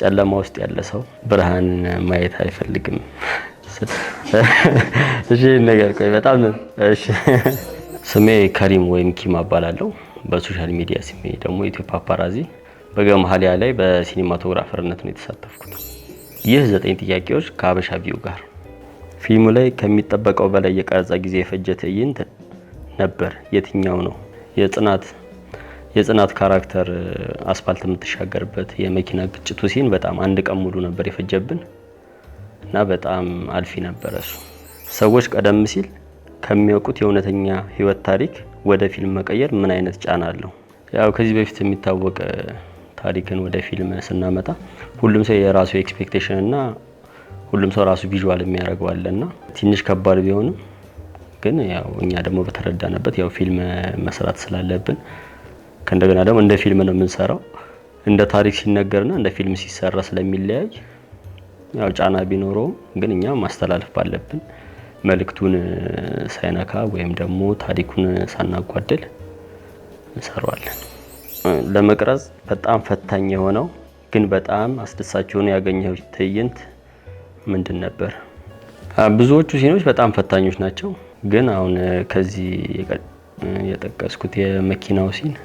ጨለማ ውስጥ ያለ ሰው ብርሃን ማየት አይፈልግም። እሺ ነገር ቆይ በጣም እሺ። ስሜ ከሪም ወይም ኪም እባላለሁ። በ social media ስሜ ደግሞ ኢትዮ ፓፓራዚ። በገመሀሊያ ላይ በ cinematographer ነት ነው የተሳተፍኩት። ይህ 9 ጥያቄዎች ከሀበሻ ቪው ጋር። ፊልሙ ላይ ከሚጠበቀው በላይ የቀረጻ ጊዜ የፈጀ ትዕይንት ነበር። የትኛው ነው? የጽናት character አስፋልት የምትሻገርበት የመኪና ግጭቱ scene በጣም አንድ ቀን ሙሉ ነበር የፈጀብን እና በጣም አልፊ ነበረ እሱ። ሰዎች ቀደም ሲል ከሚያውቁት የእውነተኛ ህይወት ታሪክ ወደ ፊልም መቀየር ምን አይነት ጫና አለው? ያው ከዚህ በፊት የሚታወቅ ታሪክን ወደ ፊልም ስናመጣ ሁሉም ሰው የራሱ expectation እና ሁሉም ሰው ራሱ visual የሚያደርገው አለና ትንሽ ከባድ ቢሆንም፣ ግን ያው እኛ ደግሞ በተረዳንበት ያው ፊልም መስራት ስላለብን፣ ከእንደገና ደግሞ እንደ ፊልም ነው የምንሰራው። እንደ ታሪክ ሲነገርና እንደ ፊልም ሲሰራ ስለሚለያይ ያው ጫና ቢኖረውም፣ ግን እኛ ማስተላለፍ ባለብን መልእክቱን ሳይነካ ወይም ደግሞ ታሪኩን ሳናጓድል እንሰራዋለን። ለመቅረጽ በጣም ፈታኝ የሆነው ግን በጣም አስደሳች ሆኖ ያገኘው ትዕይንት ምንድን ነበር? ብዙዎቹ scene ኦች በጣም ፈታኞች ናቸው። ግን አሁን ከዚህ የጠቀስኩት የመኪናው scene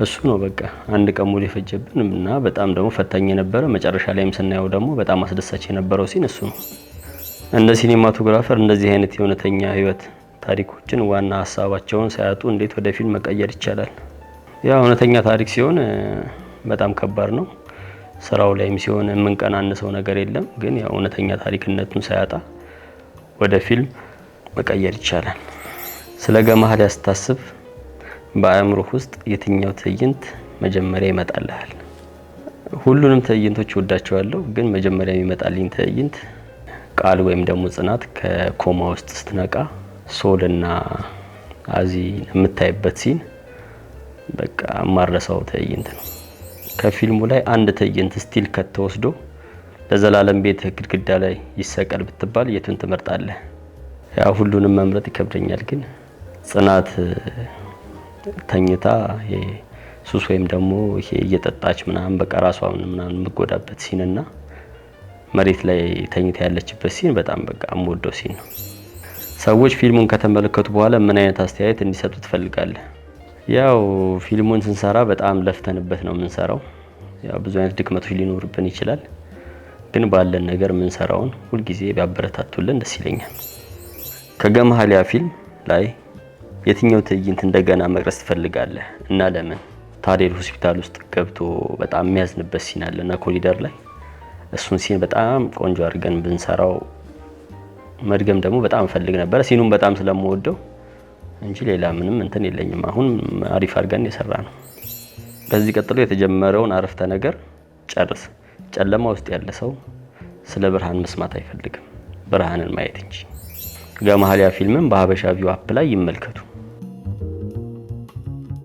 እሱ ነው በቃ አንድ ቀን ሙሉ የፈጀብን እና በጣም ደግሞ ፈታኝ የነበረ፣ መጨረሻ ላይም ስናየው ደግሞ በጣም አስደሳች የነበረው scene እሱ ነው። እንደ cinematographer እንደዚህ አይነት የእውነተኛ ህይወት ታሪኮችን ዋና ሀሳባቸውን ሳያጡ እንዴት ወደ ፊልም መቀየር ይቻላል? ያው እውነተኛ ታሪክ ሲሆን በጣም ከባድ ነው። ስራው ላይም ሲሆን የምንቀናንሰው ነገር የለም። ግን ያው እውነተኛ ታሪክነቱን ሳያጣ ወደ ፊልም መቀየር ይቻላል። ስለ ገመሀሊያ ስታስብ በአእምሮህ ውስጥ የትኛው ትዕይንት መጀመሪያ ይመጣልሃል? ሁሉንም ትዕይንቶች እወዳቸዋለሁ። ግን መጀመሪያ የሚመጣልኝ ትዕይንት ቃል ወይም ደግሞ ጽናት ከኮማ ውስጥ ስትነቃ ሶል እና አዚ የምታይበት scene በቃ የማረሳው ትዕይንት ነው። ከፊልሙ ላይ አንድ ትዕይንት still cut ተወስዶ ለዘላለም ቤት ግድግዳ ላይ ይሰቀል ብትባል የቱን ትመርጣለህ? ያው ሁሉንም መምረጥ ይከብደኛል፣ ግን ጽናት ተኝታ ሱስ ወይም ደግሞ ይሄ እየጠጣች ምናምን በቃ ራሷን ምናምን የምትጎዳበት scene እና መሬት ላይ ተኝታ ያለችበት scene በጣም በቃ የምወደው scene ነው። ሰዎች ፊልሙን ከተመለከቱ በኋላ ምን አይነት አስተያየት እንዲሰጡ ትፈልጋለህ? ያው ፊልሙን ስንሰራ በጣም ለፍተንበት ነው የምንሰራው። ያው ብዙ አይነት ድክመቶች ሊኖርብን ይችላል። ግን ባለን ነገር የምንሰራውን ሁልጊዜ ቢያበረታቱልን ደስ ይለኛል። ከገመሀሊያ ፊልም ላይ የትኛው ትዕይንት እንደገና መቅረጽ ትፈልጋለህ እና ለምን? ታዴል ሆስፒታል ውስጥ ገብቶ በጣም የሚያዝንበት scene አለ እና ኮሪደር ላይ እሱን scene በጣም ቆንጆ አድርገን ብንሰራው መድገም ደግሞ በጣም እፈልግ ነበረ። Scene ኑን በጣም ስለምወደው እንጂ ሌላ ምንም እንትን የለኝም። አሁን አሪፍ አድርገን የሰራነው። ከዚህ ቀጥሎ የተጀመረውን አረፍተ ነገር ጨርስ። ጨለማ ውስጥ ያለ ሰው ስለ ብርሃን መስማት አይፈልግም፣ ብርሃንን ማየት እንጂ። ገመሀሊያ ፊልምን በሀበሻ ቪው app ላይ ይመልከቱ።